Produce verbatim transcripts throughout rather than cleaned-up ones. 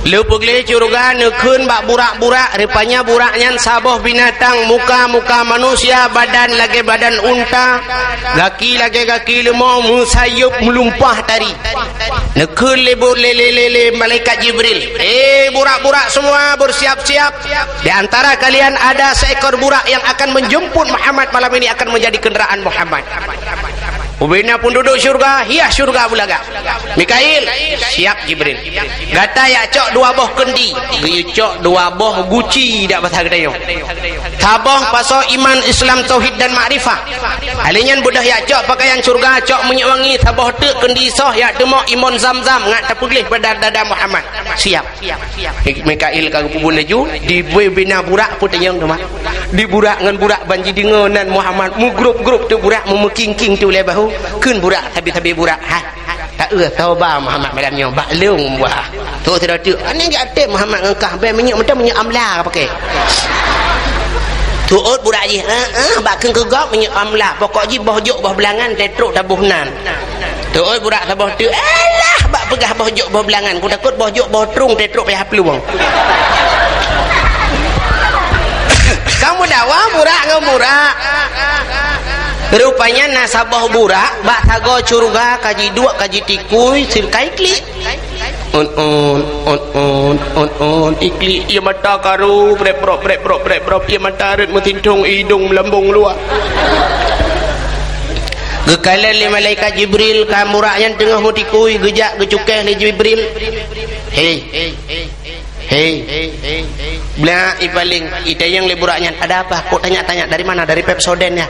Lheuh peugléh syeuruga neukheun bak burak-burak, rupanya burak nyan saboh binatang, muka-muka manusia, badan lagée badan unta, gaki lagée gaki leumô, meusayeueb meulumpah tari. Neukheun lé bu-, lé, lé, lé, lé malaikat Jibril, "Eh, burak-burak semua, bersiap-siap. Di antara kalian ada seekor burak yang akan menjemput Muhammad malam ini, akan menjadi kendaraan Muhammad." Ubena penduduk syeuruga, hias syeuruga beulagak. Mikail, siap Jibril. Gata jak cok dua boh kendi, geuyue cok dua boh guci dak basa geutanyoe. Saboh pasoe iman, Islam, tauhid dan makrifah. Alèh nyan beudôh jak cok pakaian syeuruga, cok minyeuk wangi, saboh teuk kendi soh jak teumok imon Zam-Zam ngat tapeugléh bak dada Muhammad. Siap. Mik-, Mikail ka geupeubuet laju, dibina burak peutanyong teuma. Di burak ngon burak ban jideungoe nan Muhammad, meugrôp-grôp teuk burak, meumeuking-king teuk ulèe bahu, kheun burak, sabe-sabe burak, "Hai, taeu soe ba Muhammad malam nyoe bak lôn bah." Soe sidroe teuk, "Aneuëk geuh até Muhammad ngon kah, bèe minyeuk meuteumé minyeuk amla pakai." Tuôt burak jih, "Eh, eh, bak kheun keu gob minyeuk amla, pokok jih boh jôk boh beulangan, teutrôk taboh nan." Tuôt burak saboh teuk, "Alah, bak peugah boh jôk boh beulangan, kutakot boh jôk boh trueng teutrôk payah plueng." Ka meudawa burak ngon burak. Rupanya na saboh burak bak sagoe syeuruga ka jiduek, ka jitikui, sirkai klik. On, on, on, on, on, on, iklik, ie mata karu, brep, brop, brep, brop, brep, brop, ie mata rhët meusintong, idông meulambông luwa. Geukalon lé malaikat Jibril, ka burak nyan teungoh meutikui, geujak geucukéh lé Jibril. "Hei, hei, blah ipaléng, itanyong lé burak nyan, ada apa? Kok tanya-tanya, dari mana? Dari Pepsodent, ya?"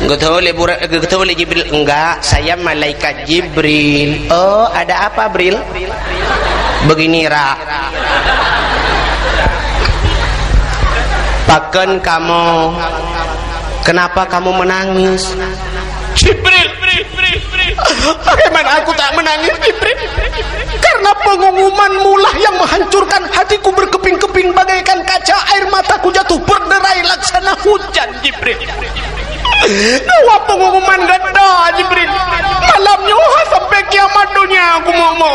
Geutanyong lé burak, geutanyong lé Jibril, "Enggak, saya malaikat Jibril." "Oh, ada apa, Bril?" "Begini, Ra. Pakon kamu, kenapa kamu menangis?" "Jibril, bagaimana aku tak menangis, Jibril? Karena pengumumanmu lah yang menghancurkan hatiku berkeping-keping bagaikan kaca, air mataku jatuh berderai laksana hujan, Jibril." "Dua pengumuman gata, Jibril. Malam nyoe sampai kiamat dunia aku meumo."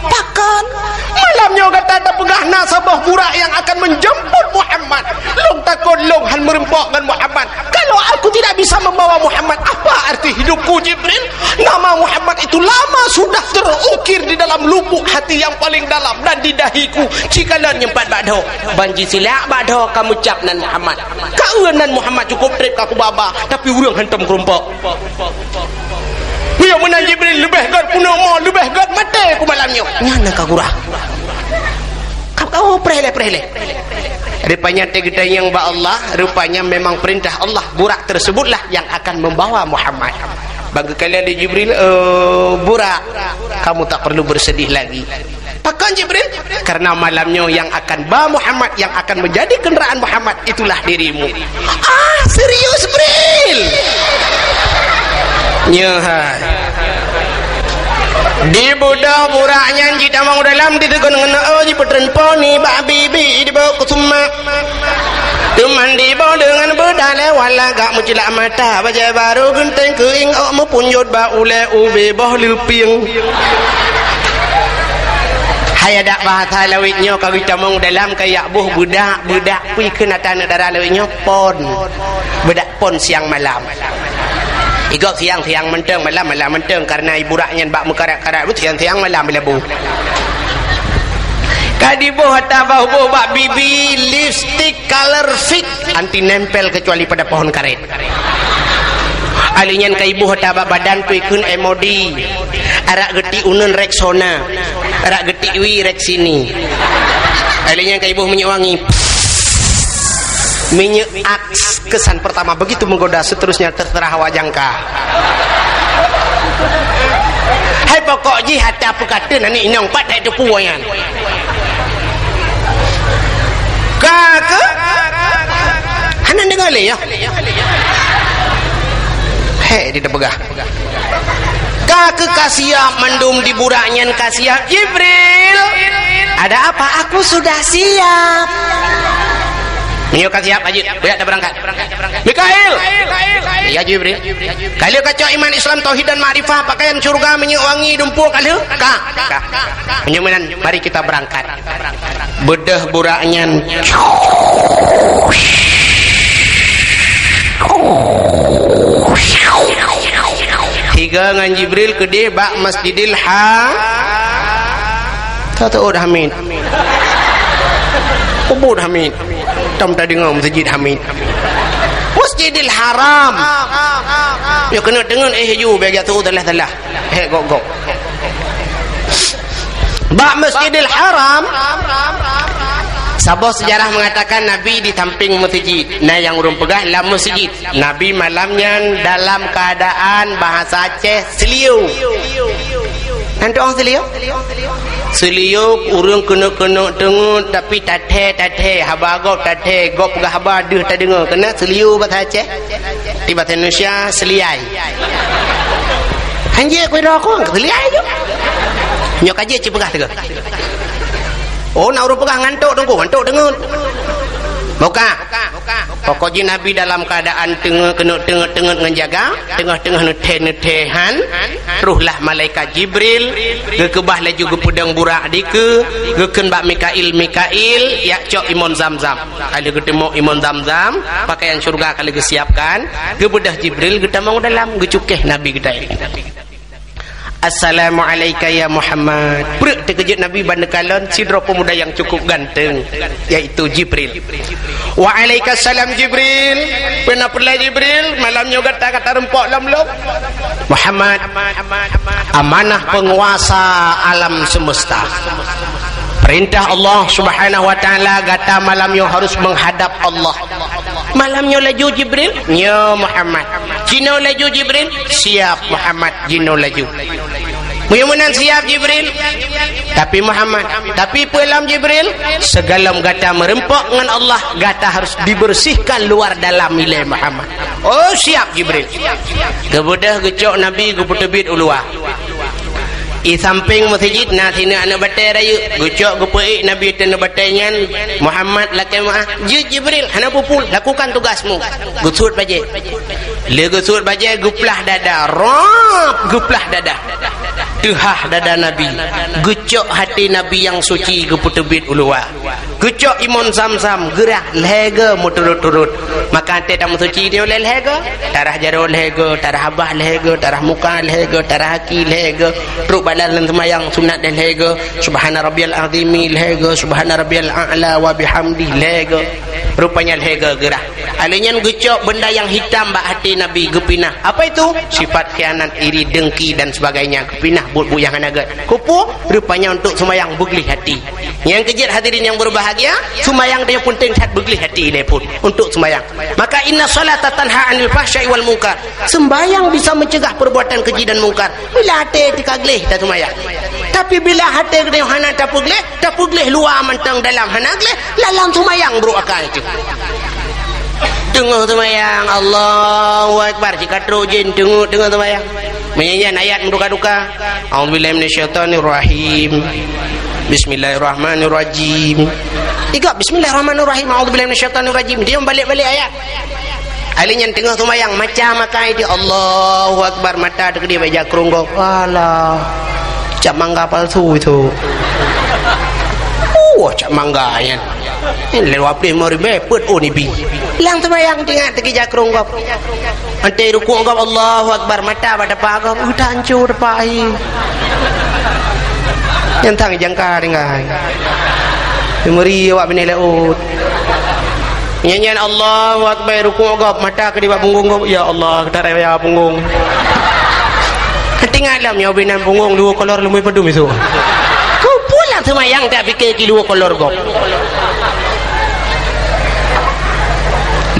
"Pakon?" "Malam nyoe gata tapeugah na saboh burak yang akan menjemput Muhammad. Lôn takot lôn han meureumpok ngon Muhammad. Kalau aku tidak bisa membawa Muhammad, apa arti hidupku, Jibril? Nama Muhammad itu lama sudah terukir di dalam lubuk hati yang paling dalam dan di dahiku. Cikalon nyempat bak dhoe. Ban jisilak bak dhoe kamu cap nan Muhammad." Ka eu nan Muhammad cukôp trép ka kubaba, tapi ureuëng hantom keurumpok. Meunyoe meunan Jibril leubeh gét peunoh mo, leubeh gét maté ku malam nyoe. Nyan na ka gurah. Ka, ka, oh, preh lé, preh lé. Rupanya teugeutanyong bak Allah, rupanya memang perintah Allah, burak tersebutlah yang akan membawa Muhammad. Bagi kalian di Jibril, eh, burak, kamu tak perlu bersedih lagi. Pakon Jibril? Karena malam nyoe yang akan ba Muhammad, yang akan menjadi kendaraan Muhammad, itulah dirimu. Ah, serius, Bril? Nyoe hai. Di budak burak nyan jitamong dalam di tegon ngon, oh, jipeutren poni bak bibi dibawa ke semak. Teuma dibawa dengan bedalai wala gak meucilak mata, bajai baru geunteng keuing, oh, meupunjot bak ulée ubé boh leupieng. Hai adak bahasa lawét nyoe ka geutamong dalam kayak boh beudak, beudak pih keu nata aneuk dara lawét nyoe pon. Beudak pon siang malam. Igok siang-siang mantong, malam-malam mantong, karena ibu rak nyan bak meukarat-karat, siang-siang malam belabu. Ka diboh ata bak huboh bak bibi, lipstik color fix, anti nempel kecuali pada pohon karet. Alèh nyan ka iboh ata bak badan pih kheun M O D. Arak geutik uneun Rexona. Arak geutik wi Rexini. Alèh nyan ka iboh minyeuk wangi. Minyeuk Axe kesan pertama begitu menggoda, seterusnya terserah awak jangka. Hai pokok jih ata peukateun aneuk inong pat hai teupeu nyan. Ka keuh? Hana deungoe lé nyoe. Hék, di teupeugah. Ka keuh ka siap mandum di burak nyan ka siap. Jibril, ada apa? Aku sudah siap. Nyoe ka siap, Haji. Beuyak tabeurangkat. Mikail! Ya, Jibril. Ka lheueh kacok iman Islam, tauhid dan makrifah, pakaian syurga, minyeuk wangi, dumpue ka lheueh? Ka. Ka. Meunyoe meunan, mari kita berangkat. Beudôh burak nyan. Tiga ngon Jibril keudeh bak Masjidil Ha-, Tatot Hamid. Ubud Hamid. Tom tadeungoe Masjid Hamid. Masjidil Haram. Nyoe keuneuk deungon, eh, ju, bèk jak tu'u salah-salah. Hek gok-gok. Bak Masjidil Haram, saboh sejarah mengatakan Nabi di samping masjid. Na nyang ureueng peugah lam masjid. Nabi malam nyan dalam keadaan bahasa Aceh seuliyô. Nyan tu'oh seuliyô? Seuliyô ureueng keuneuk-keuneuk deungon, tapi tathèe-tathèe, haba gob tathèe, gob peugah haba deuh tadeungoe, keunan seuliyô bahasa Aceh. Di bahasa Indonesia, seliai. Hanjeuet keu droe kon, seliai tu. Nyoe ka jeuet cit peugah teuk. Oh, na ureueng peugah ngantok teungku, ngantok deungon. Buka. Pokok jih Nabi dalam keadaan teungeut, keuneuk teungeut-teungeut ngon jaga, teungoh-teungoh neuthèe-neuthèe han, troh lah malaikat Jibril, geukeubah laju geupeudong burak dikeue, geukheun bak Mikail, "Mikail, jak cok imon Zamzam." Ka lheueh geuteumok imon Zamzam, pakaian syurga ka lheueh geusiapkan, geubeudôh Jibril geutamong dalam, geucukéh Nabi geutayue. "Assalamu'alaika ya Muhammad." Preuk teukeujot Nabi ban neukalon sidroe peumuda nyang cukup ganteng, yaitu Jibril. "Wa'alaikassalam Jibril." "Peue na peureulèe Jibril, malam nyoe gata ka tarumpok lom-lom?" "Muhammad, amanah penguasa alam semesta. Perintah Allah Subhanahu wa Ta'ala, gata malam nyoe harus menghadap Allah." "Malam nyoe laju Jibril?" "Nyo Muhammad." "Jinoe laju Jibril?" "Siap Muhammad, jinoe laju." "Meunyoe meunan siap Jibril." "Tapi Muhammad." "Tapi peue lom Jibril?" "Sigohlom gata meurumpok ngon Allah, gata harus dibersihkan luar dalam ilèe Muhammad." "Oh, siap Jibril." Geubeudôh geucok Nabi geupeuteubiet u luwa. I sampéng meuseujid na sineuk aneuk batèe rayeuk. Geucok geupeuék Nabi ateueh aneuk batèe nyan, "Muhammad, lakèe meu'ah." "Jeuet Jibril, hana peue-peue, lakukan tugasmu." Geusuet bajèe. Lé geusuet bajèe, geuplah dada. Rab, geuplah dada. Teuhah dada Nabi. Geucok até Nabi nyang suci geupeuteubiet u luwa. Geucok imon Zamzam, geurah lhèe goe meuturot-turot. Maka até tameusuci nyoe lé lhèe goe, tarah jaroe lhèe goe, tarah babah lhèe goe, tarah muka lhèe goe, tarah aki lhèe goe. Trok bak lam seumayang sunat lhèe goe, Subhana Rabbiyal Azimi lhèe goe, Subhana Rabbiyal A'la wa bihamdi lhèe goe. Rupanya lhèe goe geurah. Alèh nyan geucok beunda nyang hitam bak até Nabi geupinah. Apa itu? Sifat khianat, iri, dengki dan sebagainya. Geupinah buet-buet nyang hana gèt. Keupeue? Rupanya untuk seumayang beugleh até. Nyang keujeuet hadirin yang berbahagia, seumayang tanyoe peunteng that beugleh até lé phon untuk seumayang. Maka inna salata tanha 'anil fahsya'i wal munkar. Seumayang bisa mencegah perbuatan keji dan mungkar. Bila até teuka gleh taseumayang. Tapi bila até geutanyoe hana tapeugleh, tapeugleh luwa mantong dalam hana gleh, lam seumayang brôk akai teuh. Teungoh seumayang, Allahu Akbar, sikatrok jén teungoh, teungoh seumayang. Meunyan ayat meuduka-duka. A'udzubillahi minasyaitonirrajim. Bismillahirrahmanirrahim. Tiga, bismillahirrahmanirrahim. A'udzubillahi minasyaitonirrajim. Dia membalek-balek ayat. Alèh nyan teungoh seumayang, macam makai dia, Allahu Akbar, mata teukeudéh bak jakrong gob. Alah. Cap mangga palsu itu. Wah, cap mangga nyan. Lewat pulih mau ribèe, peuet oh nibi. Lam seumayang teuingat teukeudéh jakrong gob. Até rukuk gob, Allahu Akbar, mata bak tapak gob, udah hancô tapak ai. Nyang tang jangka tinggai. Meuri awak binéh laôt. Nyan, nyan Allahu Akbar, rukuk gob, mata keudéh bak punggong gob, ya Allah, taraya punggong. Tinggai lam nyoe binan punggong dua kolor leumui padum isu. Keupeue lam seumayang tak pikir keu dua kolor gob.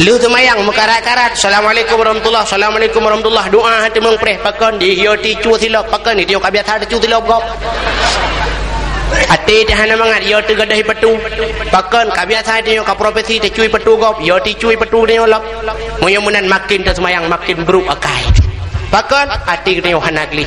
Lheueh seumayang meukarat-karat, "Assalamualaikum warahmatullah, assalamualaikum warahmatullah." Doa hana teumeung preh, pakon di yo ti cu silop, pakon di yo ka biasa teu cu silop gob. Até teuh hana mangat, yo teuh gadôh ipatu. Pakon ka biasa teu yo ka profesi teu cu ipatu gob, yo ti cu ipatu nyoe lop. Meunyoe meunan makin taseumayang makin brôk akai. Pakon até geutanyoe hana gleh.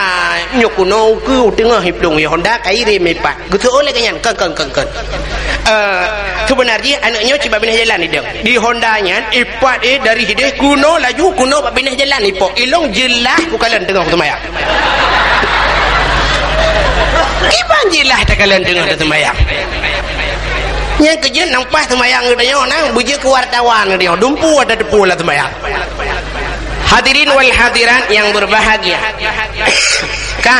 Nyoe kuno ukeue u teungoh iplueng, ya Honda ka irem ipat. Geuseuôt lagèe nyan, kon, kon, kon, kon. Eh, seubeuna jih aneuk nyoe cit bak binéh jalan idong. Di Honda nyan, ipat, eh, dari hideh kuno laju, kuno bak binéh jalan ipok. Ilong jeulaih kukalon teungoh seumayang. Kiban jeulaih takalon teungoh taseumayang. Nyang keujeuet nang paih seumayang geutanyoe nang beujeuet keu wartawan geutanyoe. Dumpeue ata teupeu lam seumayang. Hadirin wal hadirat yang berbahagia. Ka.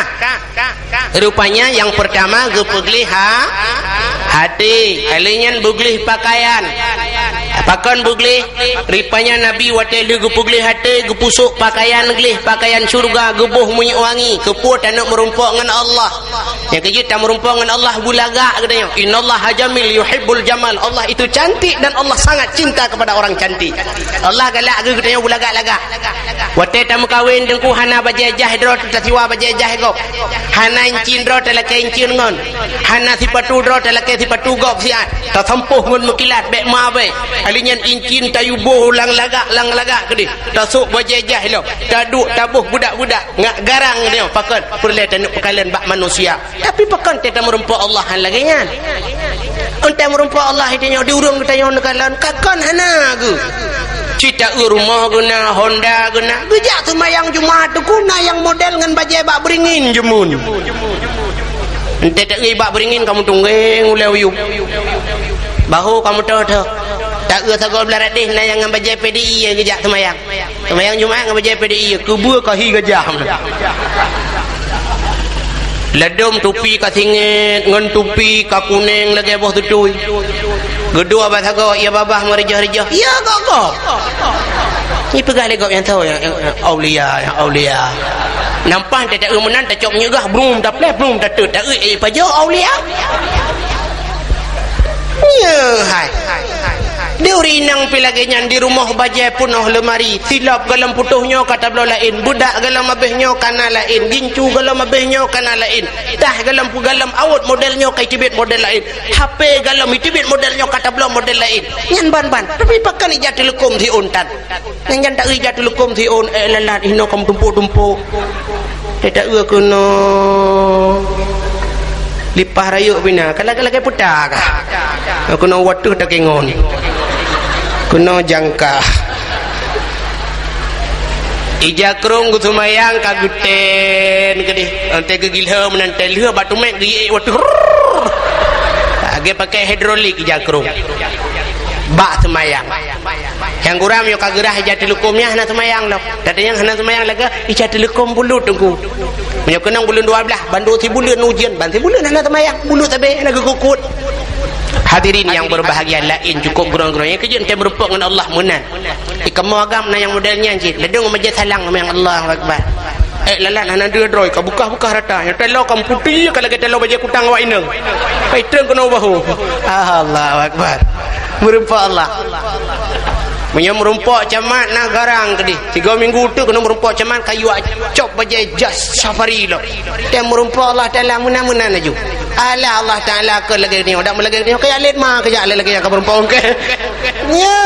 Rupanya yang pertama geupeugleh ha-, hati. Alèh nyan beugleh pakaian. Pakon beugleh? Rupanya Nabi watèe lheueh geupeugleh hati, geupusok pakaian gleh, pakaian syurga, geuboh minyeuk wangi. Keupeue? Taneuk meurumpok ngon Allah. Nyang keujeuet tameurumpok ngon Allah beulagak geutanyoe. Innallaha jamil yuhibbul jamal. Allah itu cantik dan Allah sangat cinta kepada orang cantik. Allah galak geutanyoe beulagak-lagak. Watèe tameukawen teungku hana bajèe jaih droe, tasiwa bajèe jaih gob. Hana incin droe, talakèe incin ngon. Hana sipatu droe, talakèe sipatu gob siat. Tasampôh ngon meukilat, bèk ma bèk. Alèh nyan incin tayuboh lam lagak, lam lagak keudéh. Tasôk bajèe jaih lom. Taduek taboh budak-budak. Ngat garang nyoe pakon? Peureulèe taneuk peukalon bak manusia. Tapi pakon teuh tameurumpok Allah han lagèe nyan? Eunteuk meurumpok Allah itu nyoe di ureueng geutanyoe neukalon, ka kon hana geuh. Cit taeu rumoh geuh na, Honda geuh na, geujak seumayang Jumat teungku na nyang model ngon bajèe bak beuringin jeumuen. Eunteuk taeu bak beuringin kamoe tunggeng ulèe uyueb. Bahô kamoe tho-tho. Taeu sagoe blah radeh na nyang ngon bajèe P D I geujak seumayang. Seumayang Jumat ngon bajèe P D I, keubeue ka hi gajah. Ladôm tupi ka singét, ngon tupi ka kunéng lagèe boh tutui. Geuduek bak sagoe, ya babah meureujoh-reujoh. Ya gob-gob. Nyan peugah lé gob nyang tho, nyang, nyang aulia, nyang aulia. Nang paih teuh taeu meunan, tacok minyeuk gah, brum tapleh, brum tateut, taeu, eh, pajoh aulia. Nyoe hai. Di ureueng inong pih lagèe nyan, di rumoh bajèe peunoh leumari, silop golom putôh nyoe ka tabloe laén, beudak golom abéh nyoe ka na laén, gincu golom abéh nyoe ka na laén, tah golom peugalom awot model nyoe ka jiteubiet model laén, H P golom jiteubiet model nyoe ka tabloe model laén. Nyan ban-ban, tapi pakon ija teuleukom siôn tan. Nyang jan taeu ija teuleukom siôn, eh, lalat, hinoe ka meutumpôk-tumpôk. Teuh taeu keunoe lipah rayeuk pih na, ka lagèe-lagèe peuta kah. Keunoe wateuh takengon. Keunoe jangka. Ija krông geuseumayang ka geutén keudéh. Eunteuk geugilhô meunan teuh lheueh bak teumèt geuék wateuh. Lagèe pakai hidrolik ija krông. Bak seumayang. Nyang gura meunyoe ka geurhah ija teuleukom nyan hana seumayang lom. Tapi nyang hana seumayang lagèe ija teuleukom bulut teungku. Meunyoe keunong buleuen dua blah, bandum sibuleuen ujeuen, ban sibuleuen hana seumayang, bulut sabe hana geukukut. Hadirin yang berbahagia laén cukup gurong-gurong. Nyang keujeuet teuh meurumpok ngon Allah meunan. Di kamoe agam na nyang model nyan cit. Ladôm meujeuet salang ngon Allahu Akbar. Eh, lalat hana dua droe, ka bukah-bukah rata. Nyang talo ka meuputéh, ka lagèe talo bajèe kutang awak inong. Pai treun keunoe bahô. Allahu Akbar. Meurumpok Allah. Meunyoe meurumpok camat na garang keudeh. Tiga minggu teuk keuneuk meurumpok camat, kayue cop bajée jas safari lom. Teuh meurumpok Allah Taala meunan-meunan laju. Alah, Allah Taala keu lagée nyoe, dak meulagée nyoe, keu alet ma keujak lagée nyang ka meurumpok ke. Nya.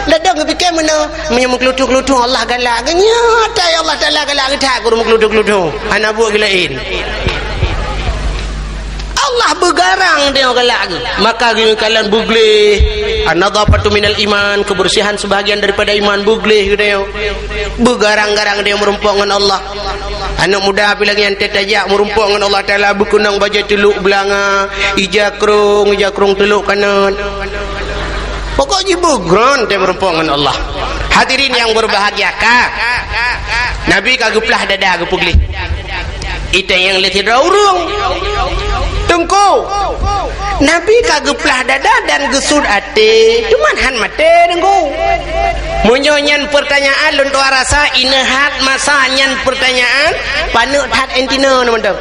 Ladang geupike meunoe, meunyoe meukeulutu-keulutu Allah galak. Nya, tai Allah Taala galak geuthat keu meukeulutu-keulutu. Hana buet geulaén. Allah beugarang teuh galak geuh. Maka geukalon beugleh. An-nadhafatu minal iman, kebersihan sebahagian daripada iman, beugleh geuh teuh. Beugarang-garang teuh meurumpok ngon Allah. Aneuk muda pih lagée nyan teuh tajak meurumpok ngon Allah Taala, beukeunong bajée teulok beulanga, ija krong, ija krong teulok kanan. Pokok jih beugrong teuh meurumpok ngon Allah. Hadirin yang berbahagia, ka Nabi ka geuplah dada geupeugleh. Itanyong lé sidroe ureuëng, "Teungku, Nabi ka geuplah dada dan geusut até, cuman han maté, Teungku." Meunyoe nyan peurtanyaan lôn tuan rasa ineuhat masa nyan peurtanyaan, paneuk that entina nyoe mantong.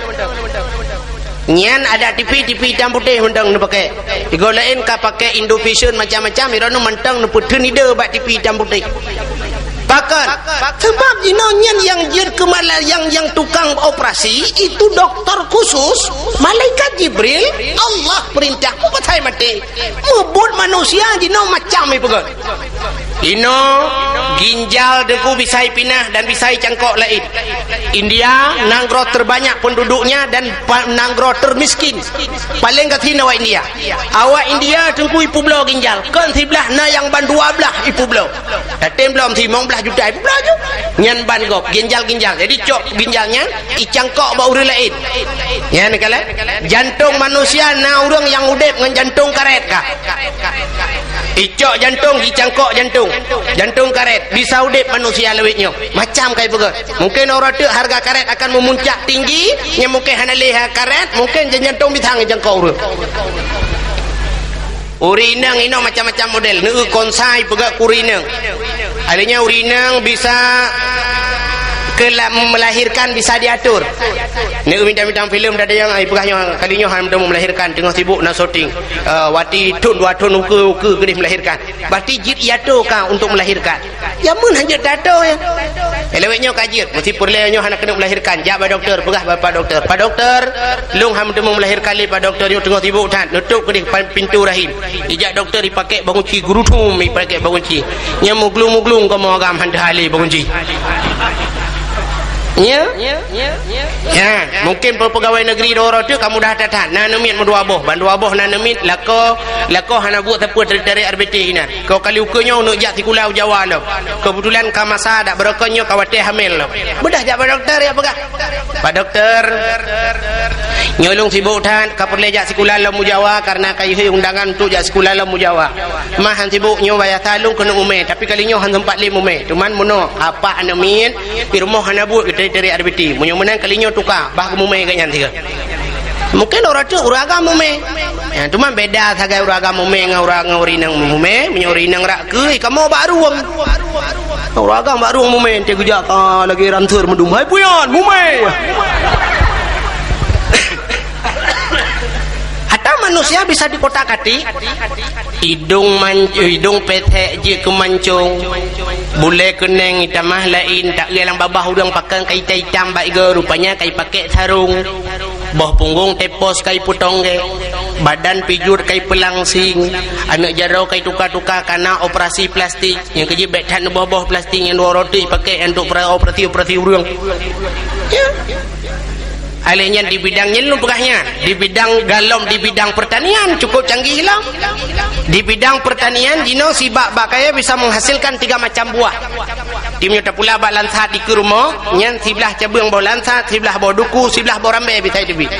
Nyan adak tipi, tipi itam putéh mantong neupakè. Sigoe laén ka pakè Indovision macam-macam, droeneuh mantong neupeutheun ide bak tipi itam putéh. Pakon? Sabab jinoe nyan nyang jeuet keu mala-, nyang, nyang tukang operasi itu doktor khusus, malaikat Jibril, Allah peurintah, peue pasai maté. Mubuet manusia jinoe macam ipeugah. Inoe ginjal Teungku bisa ipinah dan bisa icangkok laén. India nanggroe terbanyak penduduknya dan pa-, nanggroe termiskin. Paleng gasien awak India. Awak India Teungku ipeubloe ginjal, kon siblaih, na nyang ban dua blaih ipeubloe. Tatem bloe limong blaih juta ipeubloe ju. Nyan ban gob, ginjal-ginjal. Jadi cok ginjal nyan icangkok bak ureuëng laén. Nyan kalon, jantong manusia na ureuëng nyang udeb ngon jantong karét ka. Icok jantong, icangkok jantong. Jantong karét, bisa udeb manusia lawét nyoe. Macam kai peugah. Mungkin uroe teuk harga karét akan memuncak tinggi, nyang mungkin hana lé karét, mungkin jantong bisa ngejangkau ureuëng. Ureuëng inong inoe macam-macam model. Neu konsai peugah keu ureuëng inong. Artinya ureuëng inong bisa ke la-, melahirkan bisa diatur. Neu bintang-bintang filem ada yang ai peugah nyoe kali nyoe han teumeu melahirkan, teungoh sibuk na syuting. Eh, wati thon dua thon ukeue-ukeue keudeh melahirkan. Berarti jeuet iatur ka untuk melahirkan. Jameun hana jeuet tato ya. Lewat nyoe ka jeuet, mesti peureulée nyoe hana keuneuk melahirkan. Jak bak doktor, peugah bak doktor. "Pak doktor, lôn han meuteumé melahirkan lé, Pak doktor, nyoe teungoh sibuk that, nutup keudeh pintu rahim." Ijak doktor ipakek bangunci, geuruthom ipakek bangunci. Nyan muglung-muglung kamoe agam han teuhah lé bangunci. Ya? Ya, mungkin pe-, pegawai negeri dua orang tu kamu dah that-that. Na aneuk miet meudua boh, ban dua boh na aneuk miet, lakoe, lakoe hana buet sapeue, tarék-tarék R B T inan. Keu kali ukeue nyoe neuk jak sikula u Jawa lom. Keubeutulan ka masa dak beureukan nyoe ka watée hamil lom. Beudah jak bak doktor ya peugah. "Pak doktor, nyoe lôn sibuk that, ka peureulée jak sikula lom u Jawa karena ka yue undangan untuk jak sikula lom u Jawa. Mah han sibuk nyoe biasa lôn keuneuk mumé, tapi kali nyoe han sempat lé mumé. Cuman meunoe, apak aneuk miet, di rumoh hana buet tarék-tarék R B T. Meunyoe meunan kali nyoe tuka, bah keumumé geuh nyan sigoe." Mungkin uroe teuk ureuëng agam mumé. Ya, cuma beda sagai ureuëng agam mumé ngon ureuëng, ngon ureuëng inong mumé. Meunyoe ureuëng inong rak keue, kamoe bak rueng. Ureuëng agam bak rueng mumé, ente geujak ka lagée ranseur meudum. "Hai puyan, mumé!" Atau manusia bisa dikotak-atik. Idong man-, idong pesek jeuet keu mancong. Bulée keuneng itamah laén, tak lé lam babah ureuëng pakon ka itam-itam bak igoe, rupanya ka ipakek sarong. Boh punggong tepos ka ipeutong gét, badan pijuet ka ipeulang sing, aneuk jaroe ka ituka-tuka kana operasi plastik, nyang keujeuet bék that neuboh-boh plastik nyang dua roti ipakek untuk pra-, operasi-operasi ureuëng. Ya. Aleh nyan di bidang nyan lôn peugah nyan, di bidang galom, di bidang pertanian cukup canggih lom. Di bidang pertanian jinoe sibak bak kayée bisa menghasilkan tiga macam buah. Di meunyoe tapula bak lansat dikeue rumoh, nyan siblaih cabeueng boh lansat, siblaih boh duku, siblaih boh rambée bisa iteubiet.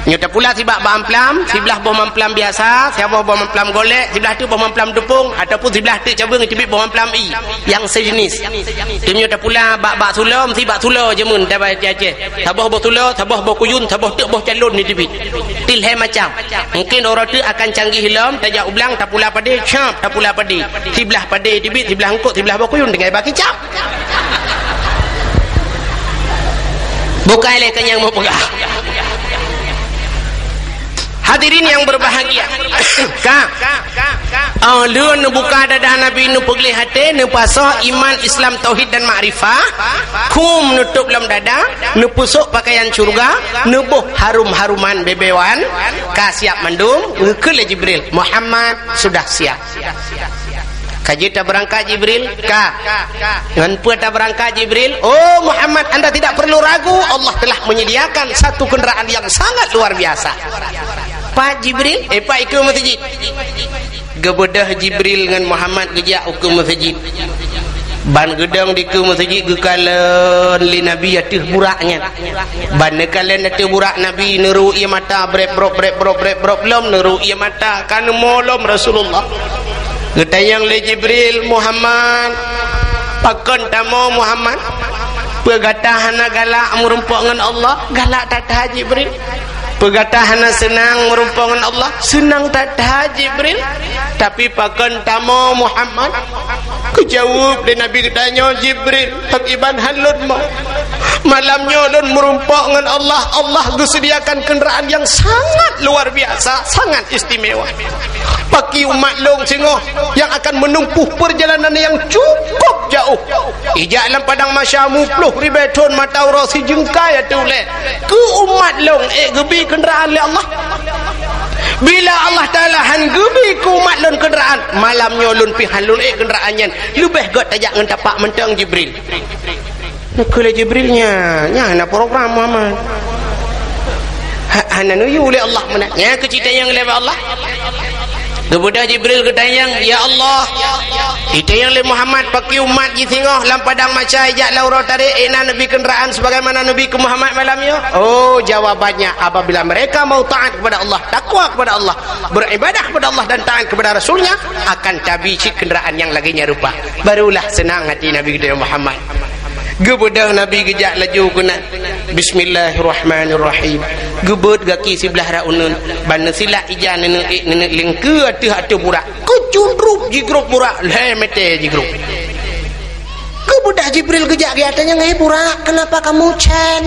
Nyoe tapula sibak bak amplam, siblaih boh mamplam biasa, saboh boh mamplam golek, siblaih teuk boh mamplam tupông, ataupun siblaih teuk cabeueng iteubiet boh mamplam ie nyang sejenis. Di meunyoe tapula bak, bak sulo, meusti bak sulo jameun tabai di Aceh. Saboh boh sulo, saboh boh kuyun, saboh teuk boh calon iteubiet. Ti lhée macam. Mungkin uroe teuk akan canggih lom, tajak u blang, tapula padé, cap, tapula padé. Siblaih padé teubiet, siblaih eungkôt, siblaih boh kuyun tinggai bak kicap. Bukai lé keu nyang meupeugah. Hadirin yang berbahagia, ka, oh, lheueh neubuka dadah Nabi, neupeugleh até, neupasoe iman, Islam, tauhid dan makrifah, khum neutôb lom dada, neupeusôk pakaian syurga, neuboh harum-haruman beubeuen, ka siap mandum, geukheun lé Jibril, "Muhammad sudah siap." Ka jeuet tabeurangkat Jibril? Ka. Ngon peue tabeurangkat Jibril? "Oh Muhammad, anda tidak perlu ragu, Allah telah menyediakan satu kenderaan yang sangat luar biasa." "Pat Jibril?" "Eh, pat dikeue meuseujid." Geubeudôh Jibril ngon Muhammad geujak ukeue meuseujid. Ban geudong dikeue meuseujid geukalon lé Nabi ateueh burak nyan. Ban neukalon ateueh burak Nabi, neurô ié mata, brep brop, brep brop, brep brop, lom neurô ié mata, ka neumo lom Rasulullah. Geutanyong lé Jibril, "Muhammad, pakon tamoe Muhammad? Peue gata hana galak meurumpok ngon Allah?" "Galak that-that Jibril." "Peue gata hana seunang meurumpok ngon Allah?" "Seunang that-that Jibril." "Tapi pakon tamoe Muhammad?" Geujaweueb lé Nabi geutanyoe, "Jibril, pakriban han lôn mo. Malam nyoe lôn meurumpok ngon Allah, Allah geusediakan kenderaan yang sangat luar biasa, sangat istimewa. Pakri umat lôn singoh yang akan menempuh perjalanan yang cukup jauh. Ijak lam padang mahsyar muploh ribée thon mata uroe sijeungkai ateueh ulée. Keu umat lôn ék geubi kenderaan lé Allah. Bila Allah Taala han geubi keu umat lôn kenderaan, malam nyoe lôn pih han lôn ék kenderaan nyan. Leubeh gét tajak ngon tapak mantong Jibril." Neukheun lé Jibril, "Nyan, nyan hana program Muhammad. Ha, hana neuyue lé Allah meunan." Nyan keuh jitanyong lé Allah. Geubeudôh Jibril geutanyong, "Ya Allah, itanyong lé Muhammad pakri umat jih singoh lam padang mahsyar ijak lam uroe tarek, ék na neubi kenderaan sebagaimana neubi keu Muhammad malam nyoe?" "Oh, jawabannya, apabila mereka mau taat kepada Allah, takwa kepada Allah, beribadah kepada Allah dan taat kepada Rasulnya, akan tabi cit kenderaan yang lagée nyan rupa." Barulah seunang hati Nabi geutanyoe Muhammad. Geubeudôh Nabi geujak laju keunan. Bismillahirrahmanirrahim. Geubeuet gaki siblah rot uneuen, ban neusilak ija neuneuk ék neuneuk lingkeue ateueh ateueh burak. Keucundrup jigrob burak, lhée meuté jigrob. Geubeudôh Jibril geujak geutanyoe, "Hei burak, kenapa kamu cen?"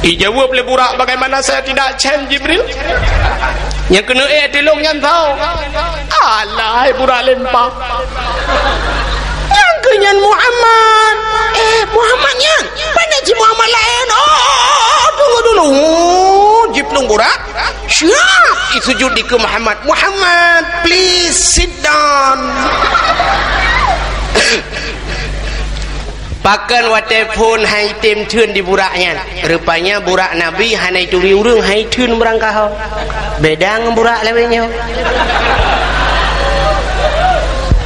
Ijaweueb lé burak, "Bagaimana saya tidak cen, Jibril? Nyang keuneuk ék ateueh lôn nyan soe?" "Alah, hai burak lempa. Nyang keuh nyan Muhammad." "Eh, Muhammad nyan? Pane cit Muhammad laén?" "Oh, oh, oh, tunggu dulu." Oh, jiplueng burak. Siap, isujud dikeue Muhammad. "Muhammad, please sit down." Pakon watée phon han item theun di burak nyan. Rupanya burak Nabi hana ituri ureuëng, han itheun meurangkaho. Beda ngon burak lawét nyoe.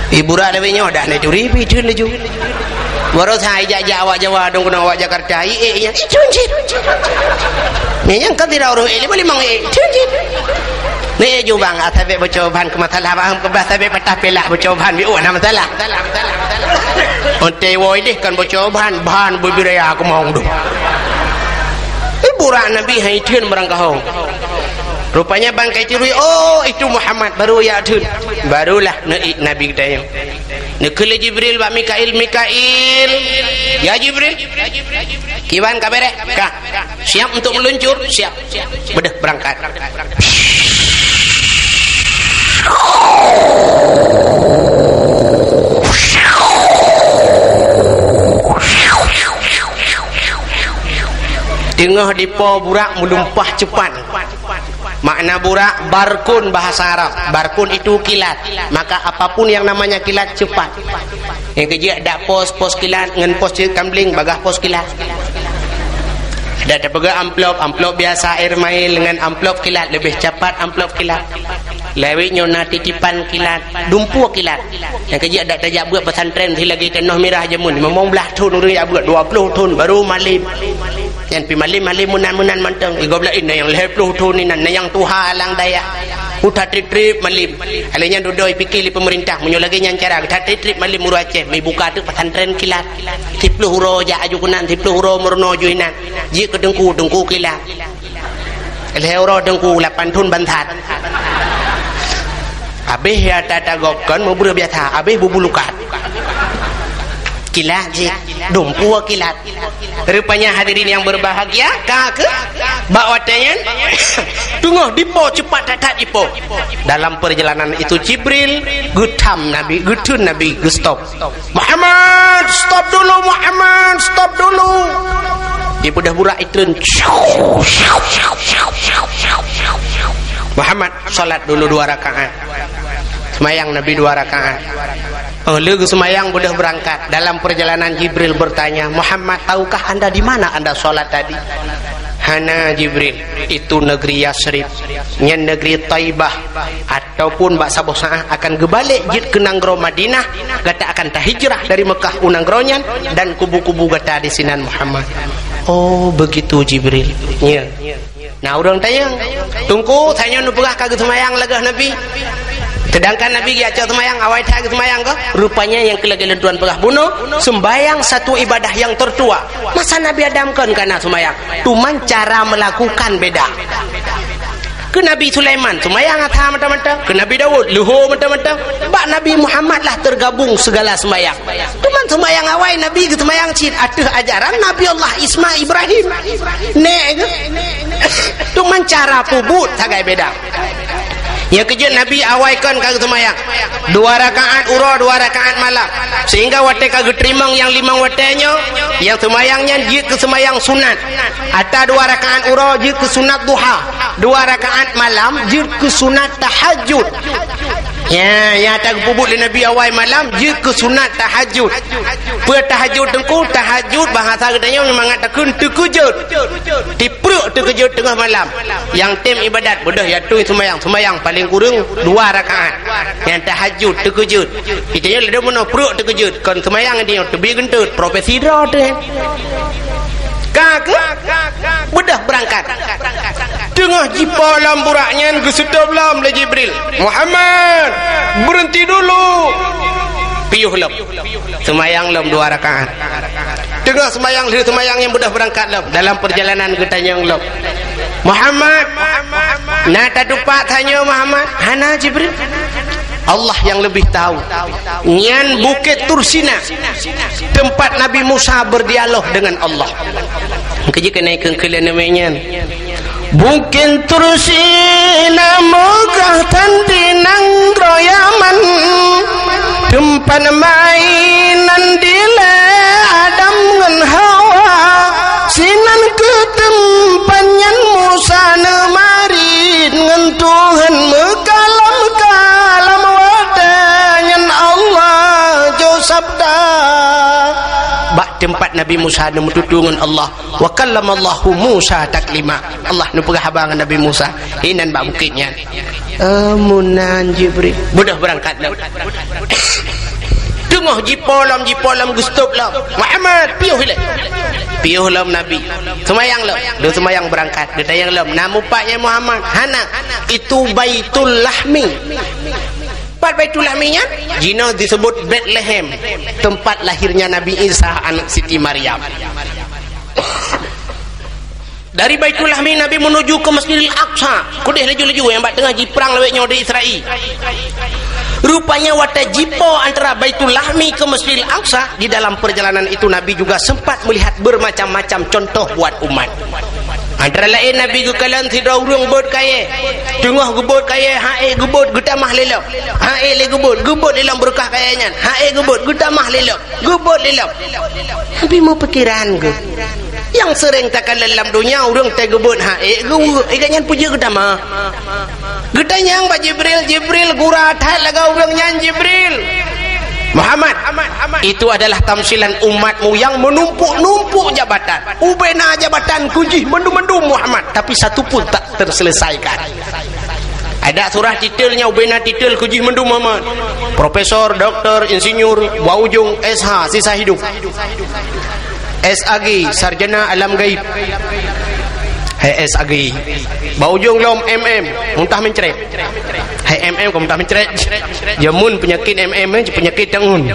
Di burak lawét nyoe dah hana ituri, pih itheun laju. Barosa ijak-jak awak Jawa, dong keunong awak Jakarta, i ék nyang itheun cit. Nyan nyang ka tidak ureuëng ék, lima-lima ék, itheun cit. Ni jubang, asai bék boco ban keu masalah, bah, asai bék patah pilak boco ban, bi, oh, na masalah. Onte woi deh kan boco ban, ban bubiraya aku mau dong. Ibu rak Nabi hai theun barang kahong. Rupanya ban kai tirui, "Oh, itu Muhammad," baru ya theun. Barulah neuék Nabi geutanyoe. Neukheun lé Jibril bak Mikail, "Mikail, ya Jibril, kiban ka bereh?" "Ka." "Siap untuk meluncur?" "Siap." Beudôh beurangkat. Teungoh dipo burak meulumpah ceupat. Makna burak, barkun bahasa Arab. Barkun itu kilat. Maka apapun yang namanya kilat cepat. Nyang keujeuet dak pos, pos kilat ngon pos ceukambling bagah pos kilat. Dak tapeugah amplop, amplop biasa air mail ngon amplop kilat leubeh cepat amplop kilat. Lawét nyoe na titipan kilat, dumpu kilat. Nyang keujeuet dak tajak beuet pesantren si lagée tanoh mirah jameun, limong blah thon ureuëng jak beuet, dua ploh thon baru malem. Nyan pi malem-malem meunan-meunan mantong. Igob laén na nyang lhée ploh thon inan, na nyang tuha lam dayah. Uta treb-treb malem. Alèh nyan dudoe pike lé peumeurintah, meunyoe lagèe nyan cara, geuta treb-treb malem ureueng Aceh, meubuka teuk pesantren kilat. Siploh uroe jak aju keunan, siploh uroe meurunoe aju inan. Jeuet keu teungku, teungku kilat. Lhée uroe teungku, lapan thon bansat. Abéh ya tata gob kon meubreueh biasa, abéh bubulukat. Kilat jih, dumpeue kilat. Rupanya hadirin yang berbahagia, ka keuh bak watèe nyan teungoh dipo, cepat that-that dipo. Dalam perjalanan itu Jibril geutham Nabi, geutheun Nabi, geustop. "Muhammad, stop dulu, Muhammad, stop dulu." Dibeudôh burak itreun. "Muhammad, salat dulu dua rakaat." Seumayang Nabi dua rakaat. Oh, lheueh geuseumayang beudôh beurangkat. Dalam perjalanan Jibril bertanya, "Muhammad, tahukah anda di mana anda salat tadi?" "Hana, Jibril, itu negeri Yasrib, nyan negeri Taibah, ataupun bak saboh saát akan geubalek jeuet keu nanggroe Madinah, gata akan tahijrah dari Mekah u nanggroe nyan, dan kubu-kubu gata di sinan, Muhammad." "Oh, begitu, Jibril." Nya. Nah, ureuëng tanyong, "Teungku, tanyoe neupeugah ka geuseumayang lagée Nabi. Seudangkan Nabi geujak cok seumayang, awai that geuseumayang kah?" Rupanya nyang keu lagée lôn tuan peugah bunoe, sembahyang satu ibadah yang tertua. Masa Nabi Adam kon ka na seumayang, cuman cara melakukan beda. Keu Nabi Sulaiman, seumayang atra mata-mata. Keu Nabi Daud, leuho mata-mata. Bak Nabi Muhammad lah tergabung segala sembahyang. Cuman seumayang awai Nabi geuseumayang cit ateueh ajaran Nabi Allah Isma Ibrahim. Nek ke? Cuman cara peubuet sagai beda. Nyang keujeuet Nabi awai kon ka geuseumayang. Dua rakaat uroe, dua rakaat malam. Sehingga watée ka geuteurimong nyang limong watée nyoe, nyang seumayang nyan jeuet keu seumayang sunat. Atra dua rakaat uroe jeuet keu sunat duha. Dua rakaat malam jeuet keu sunat tahajud. Ya, nyang atra geupeubuet lé Nabi awai malam jeuet keu sunat tahajud. Peue tahajud teungku? Tahajud bahasa geutanyoe mangat takheun teukeujot. Tipreuk teukeujot teungoh malam. Nyang tem ibadat beudôh ya tui seumayang, seumayang paléng kureueng dua rakaat. Nyang tahajud teukeujot. Geutanyoe ladôm meunoe preuk teukeujot. Kon seumayang di nyoe teubiet geunteut, profesi droe teuh. Ka keuh beudôh beurangkat. Teungoh jipo lom burak nyan geuseutop lom lé Jibril. "Muhammad, berhenti dulu." Piôh lom. Seumayang lom dua rakaat. Teungoh seumayang, lheueh seumayang nyang beudôh beurangkat lom. Dalam perjalanan geutanyong lom, "Muhammad, na tatupat tanyoe, Muhammad?" "Hana, Jibril." "Allah yang lebih tahu." Nyan Bukét Tursina, teumpat Nabi Musa berdialog dengan Allah. Keujeuet keuneuk keu keulian namiet nyan. Bukét Tursina meugah tan di nanggroe Yaman, teumpat mainan dilée Adam ngon Hawa. Sinan keuh teumpat nyan Musa neumarit ngon Tuhan meukalam-kalam, watée nyan Allah jok sabda. Bak teumpat Nabi Musa neumeututoe ngon Allah. "Wa kallamallahu Musa taklima." Allah neupeugah haba ngon Nabi Musa inan bak bukét nyan. "Oh, meunan Jibril." Beudôh beurangkat lom. Teungoh jipo lom, jipo lom, geustop lom. "Muhammad, piôh ilée." Piôh lom Nabi. "Seumayang lom." Lheueh seumayang beurangkat. Geutanyong lom, "Na mupat nyan Muhammad?" "Hana, itu Baitul Lahmi." Pat Baitul Lahmi nyan? Jinoe disebut Betlehem, tempat lahirnya Nabi Isa, anak Siti Maryam. Dari Baitul Lahmi Nabi menuju ke Masjidil Aqsa. Keudeh laju-laju nyang bak teungoh jiprang lawét nyoe di Israel. Rupanya watée jipo antara Baitul Lahmi ke Masjidil Aqsa, di dalam perjalanan itu Nabi juga sempat melihat bermacam-macam contoh buat umat. Antara laén Nabi geukalon sidroe ureuëng beuet kayée. Teungoh geubeuet kayée, han ék geubeuet geutamah lé lom. Han ék lé geubeuet, geubeuet lé lom beureukat kayée nyan. Han ék geubeuet geutamah lé lom. Geubeuet lé lom. Nabi meupikiran geuh. Nyang seuréng takalon lam donya ureuëng teuh geubeuet han ék geuweuek, ikat nyan peujeuet geutamah. Geutanyong bak Jibril, "Jibril, gura that lagée ureuëng nyan, Jibril." "Muhammad, itu adalah tamsilan umatmu yang menumpuk-numpuk jabatan. Ubena jabatan keu jih mandum-mandum, Muhammad, tapi satu pun tak terselesaikan." Ada surah titel nyan ubena titel keu jih mandum, Muhammad. Profesor, doktor, insinyur, bak ujong S H, sisa hidup. S A G, sarjana alam gaib. Hai S A G. Bak ujong lom M M, muntah mencret. Hai M M keu muntah mencret. Jamun penyakit M M, eh, penyakit tangun.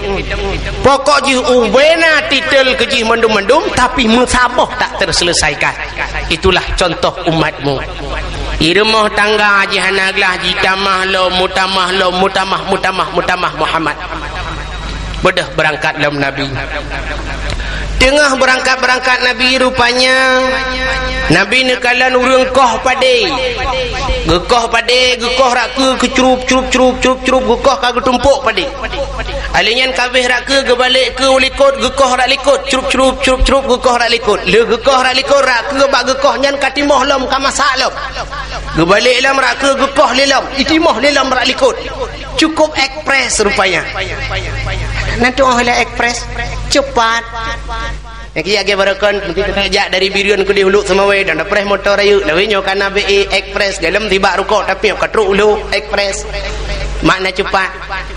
Pokok jih ubena titel keu jih mandum-mandum, tapi meusaboh tak terselesaikan. Itulah contoh umatmu. Di rumoh tangga jih hana glah, jitamah lom, mutamah lom, mutamah, mutamah, mutamah Muhammad. Beudôh beurangkat lom Nabi. Teungoh beurangkat-beurangkat Nabi, rupanya Nabi neukalon ureuëng koh padé. Geukoh padé, geukoh rot keue, keucrup, crup, crup, crup, crup, geukoh ka geutumpôk padé. Alèh nyan ka abéh rot keue, geubalek keue u likôt, geukoh rot likôt, crup, crup, crup, crup, geukoh rot likôt. Lheueh geukoh rot likôt, rot keue bak geukoh nyan ka timoh lom, ka masak lom. Geubalek lom rot keue, geukoh lé lom, itimoh lé lom rot likôt. Cukup ekspres rupanya. Nan tuoh lé ekspres, cepat. Nyang keu jak baroekon, meusti jak dari Bireuen keudéh Uluk Seumawé dan tapreh moto rayeuk. Lawét nyoe ka na B E ekspres, dalam tibak rukok tapi ka trok u Lhok, ekspres. Makna cepat.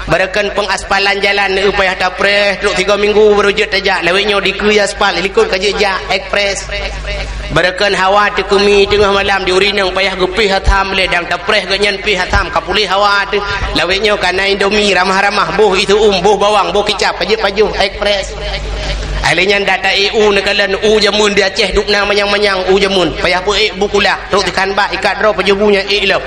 Baroekon pengaspalan jalan, eu, payah tapreh, trok tiga minggu baru jeuet tajak. Lawét nyoe dikeue aspal, likôt ka jeuet jak, ekspres. Baroekon hawa teukeumi teungoh malam di ureuëng inong payah geupéh asam lé, dan tapreh geuh nyan péh asam ka puléh hawa teuh. Lawét nyoe ka na Indomie ramah-ramah, boh isuum, boh bawang, boh kicap, ka jeuet pajoh, ekspres. Alèh nyan data ék u neukalon u jameun di Aceh, dubna manyang-manyang u jameun, payah peuék bu kula, trok teukan bak ikat droe pajoh bu nyan ék lom.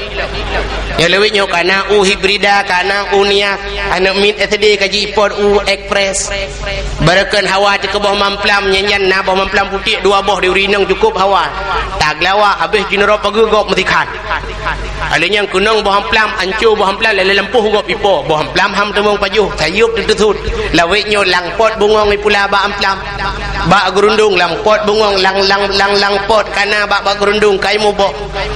Nyang lawét nyoe ka na u hibrida, ka na u nias, aneuk miet S D ka jiimpôt u ekspres. Baroekon hawa teuh keu boh mamplam, nyan-nyan na boh mamplam putéh dua boh di ureuëng inong cukup hawa. Taglawak habéh jineurôp pageue gob meusikhan. Alèh nyan keunong boh mamplam, anco boh mamplam lalé lampôh gob ipo. Boh mamplam han teumeung pajoh, sayeup teuteusut. Lawét nyoe lam pôt bungöng ipula bak mamplam. Bak geurundong lam pôt bungöng, lam, lam, lam, lam pôt ka na bak, bak geurundong ka imuboh.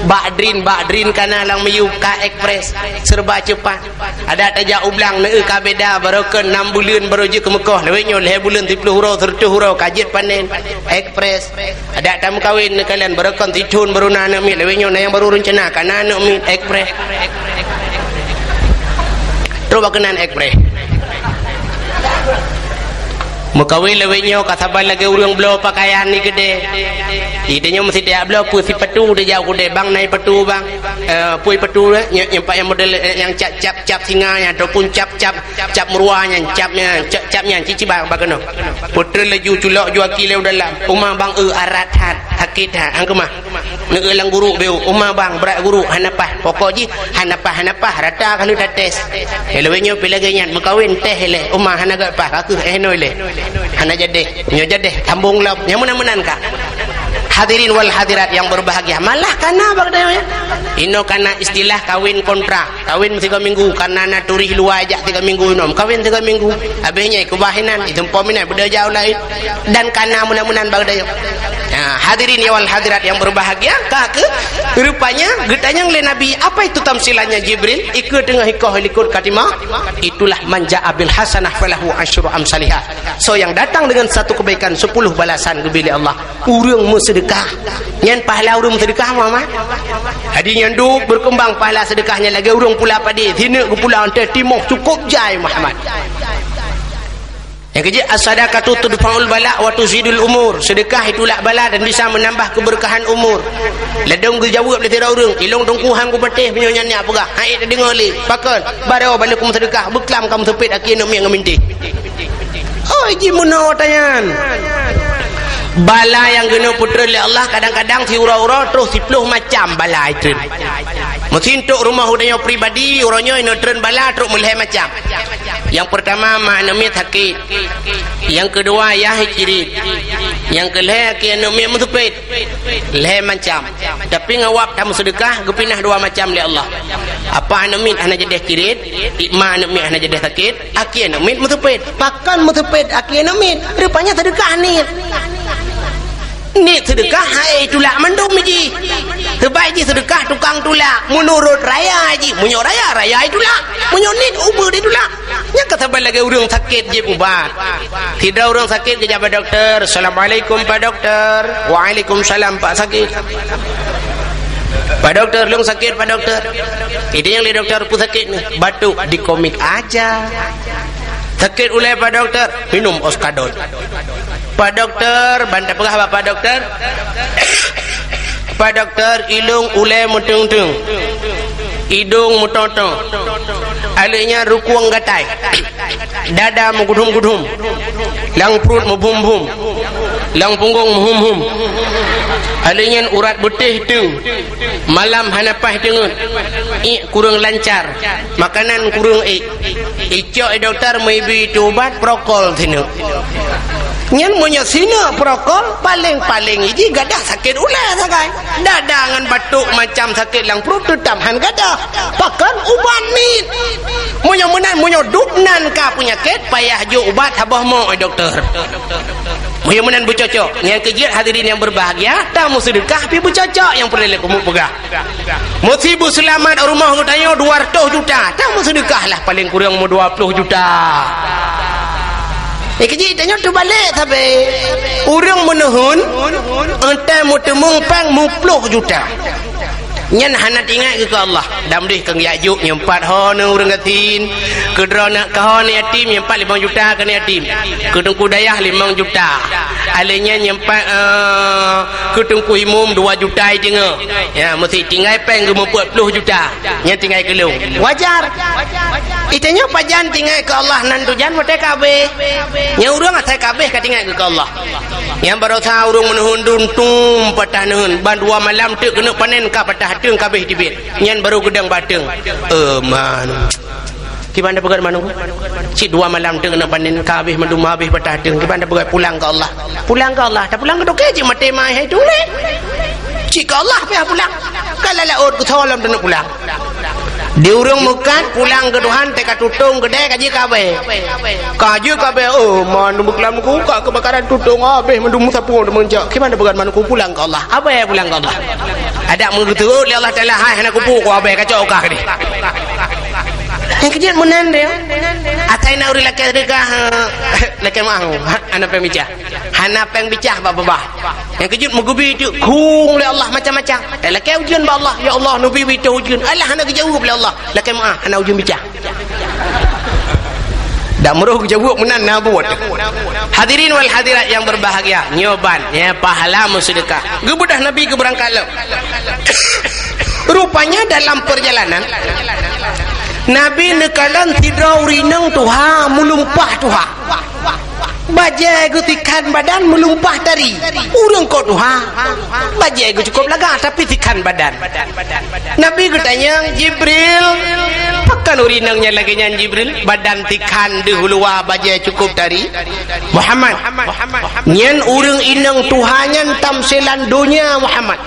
Bak drin, bak drin ka na lam miyueb, ka ekspres. Serba cepat. Adak tajak u blang, neu ka beda, baroekon nam buleuen baru jeuet keu meukoh. Lawét nyoe lhèe buleuen, siplôh uroe, seureutôh uroe ka jeuet panen. Ekspres. Adak tameukawen neukalon, baroekon sithon baru na aneuk miet. Lawét nyoe na nyang baru reuncana, ka na aneuk miet. Ekspres. Trok bak keunan ekspres. Meukawen lawét nyoe ka saban lagèe ureuëng bloe pakaian di keudè. Di tanyoe meusti tajak bloe, peue sipatu tajak u keudè, bang na ipatu bang. Eh, peue ipatu, eh? Nyang, nyang pakai model, eh, nyang cap, cap, cap singa nyan ataupun cap, cap, cap meuruwa nyan, cap nyan, cap, cap nyan, cici bang, bang keunoe. Putreun laju culok juaki lé u dalam. Uma bang, eu, arat that, sakét that, han keumah. Neu lam guruk beu, uma bang, brat guruk, hana paih. Pokok jih, hana paih, hana paih, rata ka lheueh tates. Lé lawét nyoe pih lagèe nyan, meukawen teh lé, uma hana gèt paih, ka keuh eh noi lé. Hana jadeh, nyoe jadeh, sambong lom. Nyang meunan-meunan ka. Hadirin wal hadirat yang berbahagia, malah ka na bak tanyoe nyan. Inoe ka na istilah kawin kontrak. Kawin tiga minggu, karena na turis luwa jak tiga minggu inoe. Kawin tiga minggu, habéh nyan keubah inan, itumpom inan, beudôh jak u laén. Dan ka na meunan-meunan bak tanyoe. Nah, hadirin ya wal hadirat yang berbahagia, ka keuh, rupanya geutanyong lé Nabi, "Apa itu tamsilannya Jibril?" Ikeue teungoh ikoh likôt ka timah, "Itulah man ja'a bil hasanah falahu asyru amsaliha." So yang datang dengan satu kebaikan, sepuluh balasan geubri lé Allah. Ureuëng meuseudeukah. Nyan pahala ureuëng meuseudeukah, Muhammad. Jadi nyan duek berkembang pahala seudeukah nyan lagèe ureuëng pula padé, sineuk geupula antée timoh cukup jai, Muhammad. Nyang keujeuet, as-sadaqatu tudfa'ul bala wa tuzidul umur. Seudeukah itulak bala dan bisa menambah keberkahan umur. Ladôm geujaweueb lé sidroe ureuëng, "Ilong teungku han kupatéh meunyoe nyan nyak peugah." Hai, tadeungoe lé. Pakon? Barô bala ku meuseudeukah, beuklam ka meuseumpét akhé aneuk miet ngon minté. Oi, jimeunoe tanyan. Bala nyang geuneuk peutreun lé Allah kadang-kadang siuroe-uroe troh siplôh macam bala itreun. Meusin trok rumoh utanyoe pribadi, uroe nyoe ineuk treun bala trok meulhèe macam. Nyang peurtama, ma aneuk miet sakét. Nyang keudua, yah cirit. Nyang keulhèe, akhé aneuk miet meuseumpét. Lhèe macam. Tapi ngon wab tameuseudeukah, geupinah dua macam lé Allah. Apa aneuk miet hana jadeh cirit, ma aneuk miet hana jadeh sakét, akhé aneuk miet meuseumpét. Pakon meuseumpét akhé aneuk miet? Rupanya seudeukah niet. Niet seudeukah, hai tulak mandum jih. Seubab jih seudeukah tukang tulak. Meunurot raya jih. Meunyoe raya, raya itulak. Meunyoe niet, ubeut itulak. Nyan ka saban lagèe ureuëng sakét jieb ubat. Sidroe ureuëng sakét geujak bak dokto, "Assalamualaikum, Pak Dokto." "Waalaikumsalam, Pak, sakét." "Pak Dokto, lôn sakét, Pak Dokto." Itanyong lé dokto, "Peue sakét neuh?" "Batuk." "Di komik aja." "Sakét ulèe, Pak Dokto?" "Minum Oskadon." "Pak Dokto," ban tapeugah bak Pak Dokto, "Pak Dokto, ilong ulèe meuteung-teung, idong meuto-to, aneuk nyan rukueng gatai, dada meugudhom-gudhom, lam pruet meubhom-bhom, Lam punggong meuhum-hum. Alèh nyan urat beutéh teung. Malam hana paih teungeut. Iek kureueng lancar. Makanan kureueng ék. Icok lé dokto meuibi ubat prokol sineuk. Nyan meunyoe sineuk prokol, paleng-paleng jih gadah sakét ulèe sagai. Dada ngon batuk macam sakét lam pruet teutab han gadah. Pakon ubat miet. Meunyoe meunan, meunyoe dub nan ka peunyakét, payah jok ubat saboh mok lé dokto. Meunyoe meunan beucocok, nyang keujeuet hadirin yang berbahagia, tameuseudeukah pih beucocok nyang peureulèe lé kamoe peugah. Meusi beuseulamat rumoh geutanyoe dua ratus juta, tameuseudeukah lah paleng kureueng meu dua ploh juta. Nyang keujeuet tanyoe teubalek sabe. Ureueng meunuhun, entah meuteumeung péng meuplôh juta. Nyan hana teuingat keu Allah. Dam deh keu jak jok nyang pat ho neu ureueng gasien. Keu droeneuh ka ho neu yatim nyang pat limong juta keu neu yatim. Keu teungku dayah limong juta. Alèh nyan nyang pat, eh, keu teungku imum dua juta iteungoh. Ya, meusi tinggai péng geumeupeue ploh juta. Nyan tinggai keu lôn. Wajar. Itanyoe pajan tinggai keu Allah nan tujan watèe ka abéh. Nyang ureueng asai ka abéh ka tinggai keu Allah. Nyang barosa ureueng meunuhun dum tum patah neuheun, ban dua malam teuk keuneuk panen ka patah teung ka abéh teubiet. Nyan barô geudong bak teung. Eh, man. Kiban tapeugah manu? Cit dua malam teuk keuneuk panen ka abéh mandum abéh patah teung. Kiban tapeugah pulang keu Allah. Pulang keu Allah. Tapulang keu toke cit maté mai hai tuléh. Cit keu Allah payah pulang. Ka lam laôt keu soe lom taneuk pulang. Di ureueng meukat pulang keu Tuhan teuka tutong keudè ka jeuet ka abéh. Ka jeuet ka abéh, oh, mandum beuklam ku ka keubakaran tutong abéh mandum sapeue deungon jak. Kiban tapeugah manu pulang keu Allah. Abéh pulang keu Allah. Adak meugeuteurot lé Allah Taala hai hana kupu ku abéh kacok ka keudeh. Nyang keujeuet meunan deh. Asai na ureueng lakèe seudeukah, lakèe meuah. Hana péng bicah. Hana péng bicah bak babah. Nyang keujeuet meugeubi teuk khueng lé Allah macam-macam. Talakèe ujeuen bak Allah, "Ya Allah, neubi bitoe ujeuen." Alah hana geujaweueb lé Allah. Lakèe meuah, hana ujeuen bicah. Dak meurôh geujaweueb meunan na buet. Hadirin wal hadirat yang berbahagia, nyoe ban, ya, pahala meuseudeukah. Geubeudôh Nabi geubeurangkat lom. Rupanya dalam perjalanan, Nabi neukalon sidroe ureueng inong tuha, meulumpah tuha. Bajèe geutikhan badan meulumpah tari. Ureueng kok tuha. Bajèe geucukôp lagak, tapi tikhan badan. Nabi geutanyong, "Jibril, pakon ureueng inong nyan lagèe nyan, Jibril? Badan tikhan deuh luwa, bajèe cukôp tari." "Muhammad, nyan ureueng inong tuha nyan tamsilan donya, Muhammad.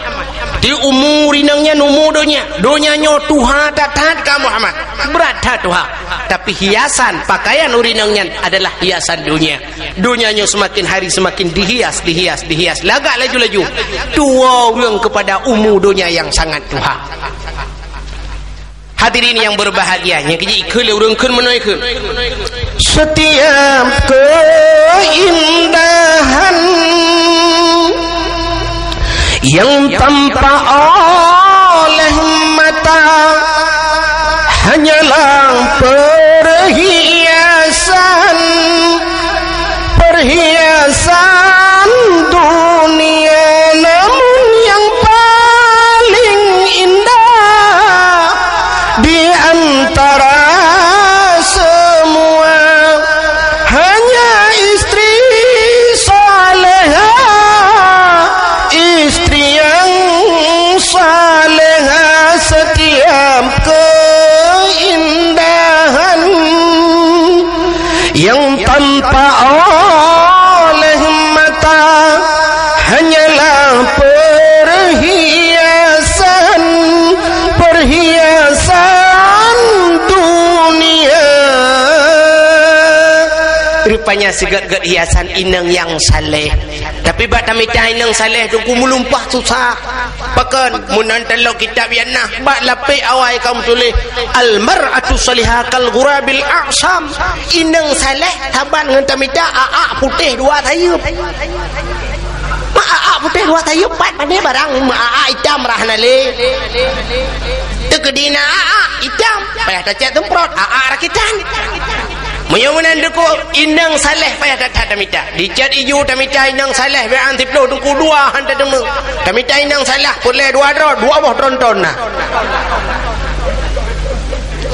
Di umu ureueng inong nyan umu donya. Donya nyoe tuha that-that ka, Muhammad. Brat that tuha. Tapi hiasan pakaian ureueng inong nyan adalah hiasan donya." Donya nyoe seumaken hari seumaken dihias, dihias, dihias. Lagak laju-laju. Tuwoe ureueng keupada umu donya nyang sangat tuha. Hadirin nyang berbahagia, nyang keujeuet ikheun lé ureueng kheun meunoe kheun. Setiap keindahan yang tampak oleh mata hanyalah perhiasan, perhiasan dunia. Namun yang paling indah di antara semua hanya istri salehah, istri yang salehah. Setiap keindahan yang tampak oleh mata hanyalah perhiasan, perhiasan dunia. Rupanya sigot-got hiasan inong nyang saleh. Tapi bak tamita inong saleh tu ku meulumpah susah. Pakon, meunan talok kitab Yanah, bak lapék awai ka meutuléh, "Al mar'atu salihah kal ghurabil a'sam." Inong saleh saban ngon tamita aak putéh dua sayeuep. Mak aak putéh dua sayeuep, pat pané barang, mak aak itam rah na lé. Teukeudi na aak itam, payah tacet semprot, aak rakitan. Meunyoe meunan teungku, inong saleh payah that-that tamita. Dicet iju tamita inong saleh, bèk an siplôh teungku dua han tateumé. Tamita inong saleh, peureulèe dua droe, dua boh tronton na.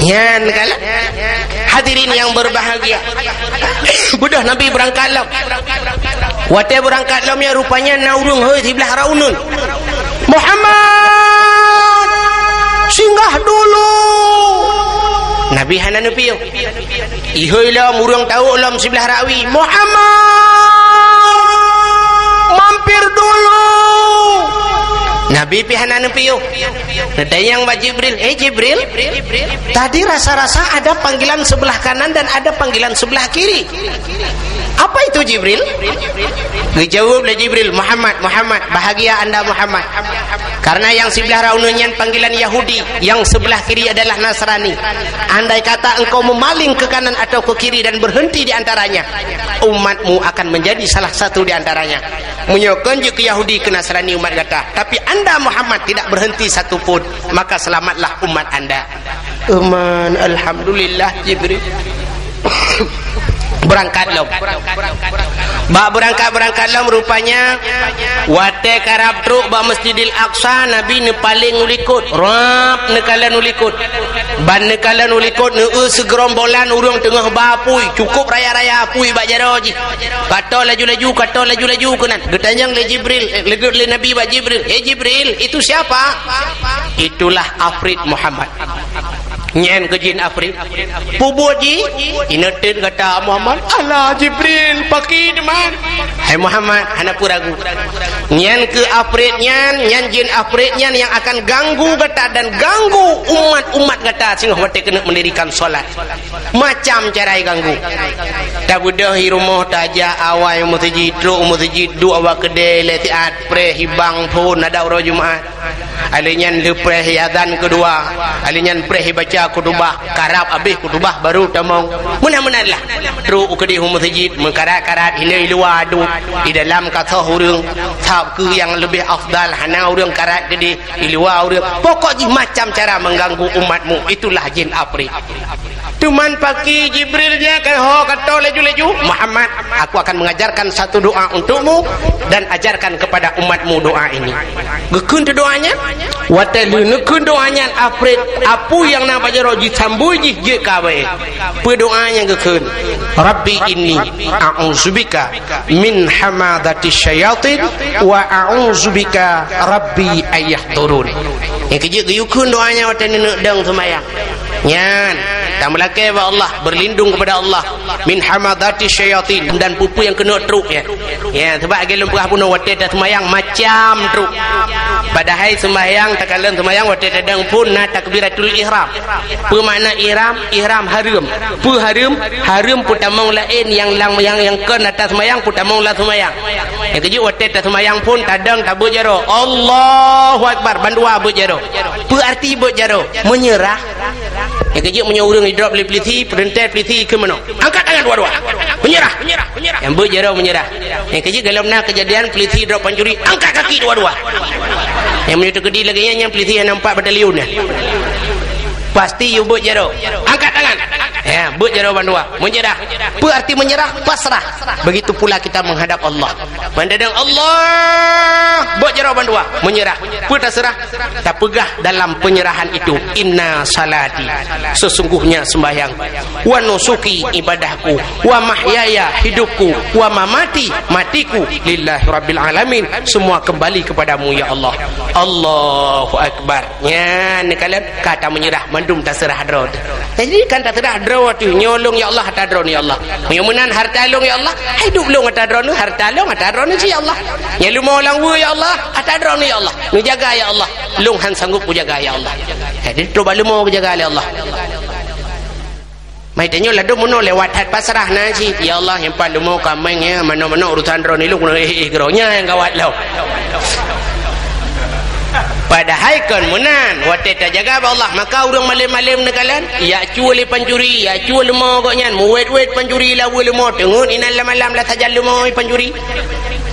Nyan kalon. Hadirin yang berbahagia, beudôh Nabi beurangkat lom. Watée beurangkat lom nyan, rupanya na ureuëng hôi siblah rot uneuen, "Muhammad, singgah dulu!" Nabi hana neupiôh. Ihôi lom, ureuëng tawök lom siblah rot wie, "Muhammad, mampir dulu!" Nabi pih hana neupiôh. Neutanyong bak Jibril, "Eh, Jibril, tadi rasa-rasa ada panggilan sebelah kanan dan ada panggilan sebelah kiri. Apa itu, Jibril?" Geujaweueb lé Jibril, "Muhammad, Muhammad, bahagia anda, Muhammad. Karena yang siblah rot uneuen nyan panggilan Yahudi, yang sebelah kiri adalah Nasrani. Andai kata engkau memaling ke kanan atau ke kiri dan berhenti di antaranya, umatmu akan menjadi salah satu di antaranya. Meunyoe kon jeuet keu Yahudi, keu Nasrani umat gata, tapi anda, Muhammad, tidak berhenti satu pun, maka selamatlah umat anda." Aman, alhamdulillah, Jibril. Beurangkat lom. Bak beurangkat-beurangkat lom, rupanya watée karab trok bak Masjidil Aqsa, Nabi neupaleng u likot, rab neukalon u likot. Ban neukalon u likot, neueu sigeurombolan ureuëng teungoh ba apui, cukup raya-raya apui bak jaroe jih. Kato laju-laju, kato laju-laju keunan. Geutanyong lé Jibril, eh, lé Nabi bak Jibril, "Hei Jibril, itu siapa?" "Itulah afrit, Muhammad." "Nyan keuh jin afrit." "Peue buet jih?" "Ineuk teuk gata, Muhammad." "Alah, Jibril, pakri teuma." "Hai Muhammad, hana peue ragu. Nyan keuh afrit nyan, nyan jin afrit nyan nyang akan ganggu gata dan ganggu umat-umat gata singoh watée keuneuk meundirikan salat. Macam cara ganggu. Tabeudôh i rumoh, tajak awai meuseujid, trok meuseujid, duek awak keudée lé siat, preh hibang phon adak uroe Jumat. Alheuh nyan lheueh preh azan keudua, alheuh nyan preh baca khutubah, karab habéh khutubah baru tamong. Meunan-meunan lah. Trok u keudeh u meuseujid, meukarat-karat, hinoe i luwa duek, i dalam ka soh ureuëng. Sabab keu nyang leubeh afdal, hana ureuëng karat keudeh, i luwa ureuëng. Pokok jih macam cara mengganggu umatmu, itulah jin afrit." Teuma pakri Jibril nyan ka ho kato laju-laju, "Muhammad, aku akan mengajarkan satu doa untukmu dan ajarkan kepada umatmu doa ini." Geukheun teuh doa nyan, watée lheueh neukheun doa nyan, afrit apui nyang na bak jaroe jisambui jih jeuet keu awai. Peue doa nyang geukheun? "Rabbi inni a'udzubika min hamazati syayatin wa a'udzubika rabbi an yahdurun." Nyang keuh jeuet geuyue kheun doa nyan watée neuneuk dong seumayang. Nyan, tameulakée bak Allah, berlindung kepada Allah, "min hamazati syayatin," dan peue-peue nyang keuneuk trok nyan. Ya, sabab lagée lôn peugah bunoe, watée taseumayang macam trok. Padahai seumayang, takalon seumayang watée tadong phon na takbiratul ihram. Peue makna ihram? Ihram hareuem. Peue hareuem? Hareuem peutamong laén nyang lam, nyang, nyang kon ata seumayang, peutamong lam seumayang. Nyang keuh jeuet watée taseumayang phon tadong tabeuet jaroe, "Allahu Akbar," bandua beuet jaroe. Peue arti beuet jaroe? Meunyeurah. Nyang keuh jeuet meunyoe ureuëng idrop lé pulisi, peurintah pulisi keu meunoe, "Angkat tangan dua-dua. Meunyeurah." Nyang beuet jaroe meunyeurah. Nyang keuh jeuet golom na keujadian pulisi drop pancuri, "Angkat kaki dua-dua." Nyang meunyoe teukeudi lagée nyan, nyan pulisi nyang nampak batalion nyan. Pasti yue beuet jaroe. "Angkat tangan." Ya, beuet jaroe bandua. Meunyeurah. Peue arti meunyeurah? Pasrah. Begitu pula kita menghadap Allah. Meunyoe tadong Allah, beuet jaroe bandua. Meunyeurah. Peue taseurah? Tapeugah dalam penyerahan itu, "Inna salati, sesungguhnya sembahyang, wa nusuki, ibadahku, wa mahyaya, hidupku, wa mamati, matiku, lillahi rabbil alamin, semua kembali kepadamu, ya Allah." Allahu Akbar. Nyan, neukalon, ka tameunyeurah, mandum taseurah droe teuh. Jadi, kan taseurah droe teuh, nyoe lôn, ya Allah, ata droeneuh, ya Allah. Meunyoe meunan harta lôn, ya Allah, hidup lôn ata droeneuh, harta lôn ata droeneuh, ya Allah. Nyan leumo lam weue, ya Allah, ata droeneuh, ya Allah. Neujaga, ya Allah. Lôn han sanggup kujaga, ya Allah. Jadi, trok bak leumo kujaga lé Allah. Mai tanyoe ladôm meunoe lewat that pasrah na cit. Ya Allah, nyang pat leumo ka meng, ya, manoe-manoe urusan droeneuh lôn, eh, eh, keudroe nyan nyang gawat lom. Padahai kon meunan, watée tajaga bak Allah, maka ureuëng malém-malém neukalon, jak cue lé pancuri, jak cue leumo gobnyan, meuwét-wét pancuri lam weue leumo, teungeut inan lam malam lam sajan leumo pancuri.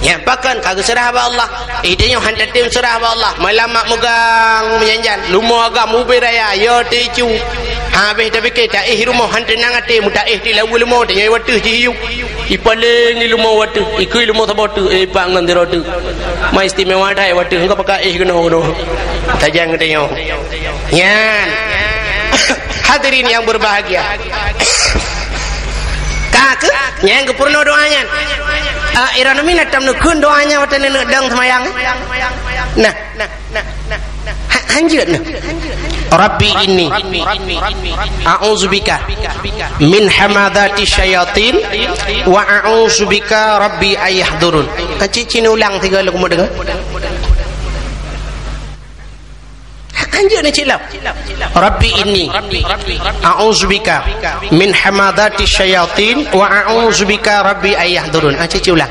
Nyan pakon ka geuseurah bak Allah. Eh, tanyoe han tatem seurah bak Allah. Malam mak meugang meujanjan, leumo agam ubé raya, yo teucu. Habéh tapike taéh rumoh han teunang até, meutaéh ti lawa leumo, tanyoe wateuh jih yub. Ipaleng i leumo wateuh, ikeu i leumo saboh teuh, eh, pak ngon sidroe teuh. Ma istimewa that wateuh, engkau pakai éh keunoe-keunoe. Tajang tanyoe. Nyan. Hadirin yang berbahagia. Nyang geupeurunoe doa nyan. Ah, iran mina tam neukheun doa nyan watèe neuneuk dong seumayang. Nah, nah, nah, nah, nah. Ha, hanjeuet nah. Rabbi inni a'udzubika min hamadzati syayatin wa a'udzubika rabbi ayahdurun. Ha, ci, ci ulang tiga kali kamu dengar. Hanjeuet ni cit lom. Rabbi inni a'udzubika min hamadzati syayatin wa a'udzubika rabbi ayahdurun. Ah, ci, ci ulang.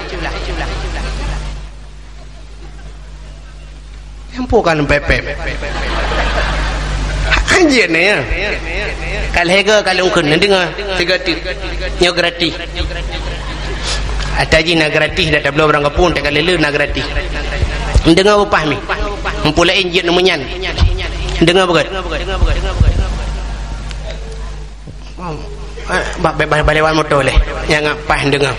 Nyang po kan pepet. Hanjeuet ni ya. Ka lhèe goe ka lôn kheun, neudeungoe tiga teuk. Nyoe gratis. Ata jih na gratis, dak tabloe barang kapeue, tak ka lé na gratis. Deungoe beupaih mi. Meupulaén jeuet neu meunyan. Deungoe beugét. Eh, ba-, ba-, ba-, balèwan moto lé. Nyang paih deungoe.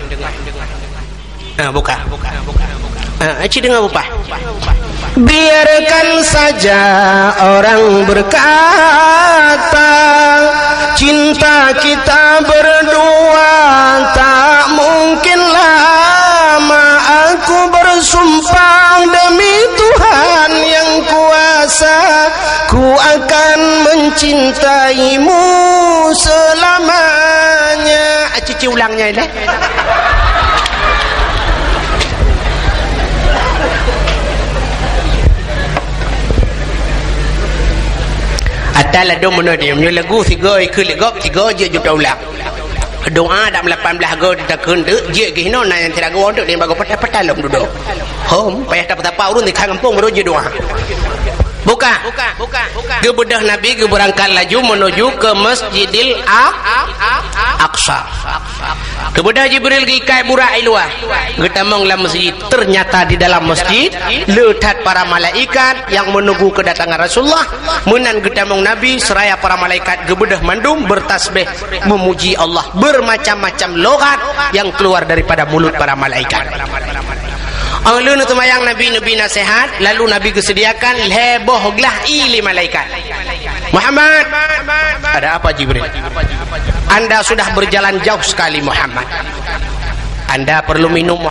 Ah, buka. Ah, ci deungoe beupaih. Biarkan saja orang berkata, cinta kita berdua tak mungkin lama. Aku bersumpah demi Tuhan yang kuasa, ku akan mencintaimu selamanya. Ah, ci, ci ulang nyan lé. Ata ladôm meunoe di, meunyoe lagu sigoe ikheun lé gob, sigoe jeuet juta ulang. Doa dak meulapan blaih goe takheun teuk, jeuet geuh inoe na nyang sira goe teuk, dia bagoe patah-patah lom dudoe. Hom, payah tapa-tapa ureueng di gampông baru jeuet doa. Buka. Geubeudôh Nabi geubeurangkat laju menuju ke Masjidil A-, Aqsa. Geubeudôh Jibril geuikat burak i luwa. Geutamong lam masjid. Ternyata di dalam masjid, le that para malaikat nyang menunggu kedatangan Rasulullah. Meunan geutamong Nabi seraya para malaikat geubeudôh mandum bertasbih memuji Allah. Bermacam-macam lughat yang keluar daripada mulut para malaikat. Óh lheueh neuseumayang Nabi neubri naseuhat, lalu Nabi geuseudiakan lhèe boh glah ie lé malaikat. "Muhammad!" "Ada apa, Jibril?" "Anda sudah berjalan jauh sekali, Muhammad. Anda perlu minum."